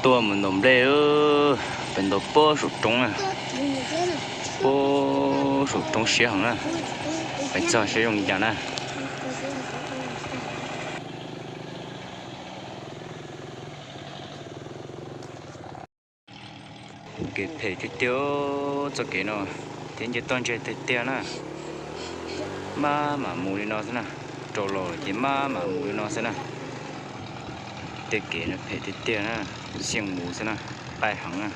Tuaj mus ntaus nplej, pem ntaus pob saum roob na, pob saum roob siab heev na, pem txog saib zoo li cas na. Kev phem tiag tiag, txoj kev no thiab nce toj ntseg tiag tiag na. Maj mam mus li no xwb na, rau los ces maj mam mus li no xwb na. Tej kev no phem tiag tiag na, xiaj mus xwb na, qaij heev na.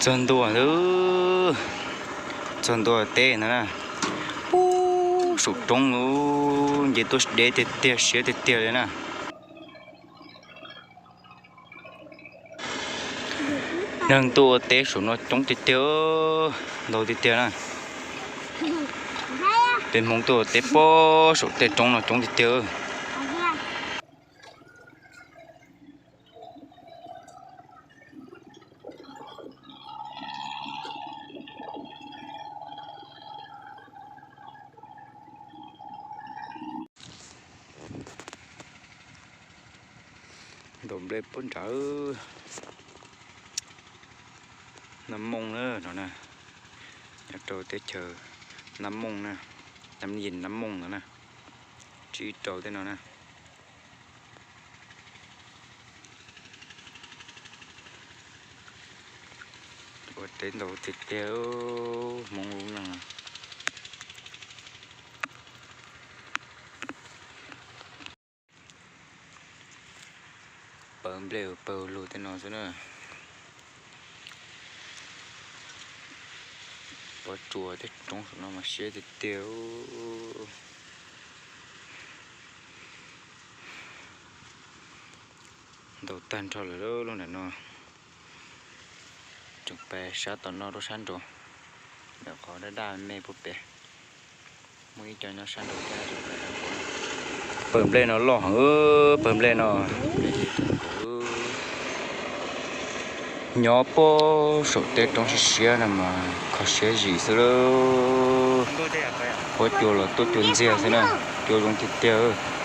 Txog ntua, txog ntua teb no na. Pub saum roob, nce tuaj deb tiag tiag, siab tiag tiag li na. Neeg tuaj ua teb saum no coob tiag tiag, ntau tiag tiag na. Peb Hmoob tuaj ua teb pob saum tej roob no coob tiag tiag. Ntaus nplej puag nrad. Nab Mooj na no na, nyob rau teb chaws Nab Mooj na, Nab Yim Nab Mooj no na, tsis rau tej no na. Ua teb ntau tiag tiag, Hmoob lub neej. Pawg nplej pawg lug tej no xwb na. Pov tsuas tej roob saum no mas siab tiag tiag. Ntaus tag nrho lawm lub nram no. Tseem pais sab tom no rau sab nraud, ntawm qhov daj daj me puag pem. Muaj ib co nyob sab nraud thiab. Pawg nplej no loj heev, pawg nplej no. Nyob puag saum tej roob siab siab no mas kho siab zim xwb lauj. Huab cua los tuaj cua ntxiag xwb na, cua zoo tiag tiag.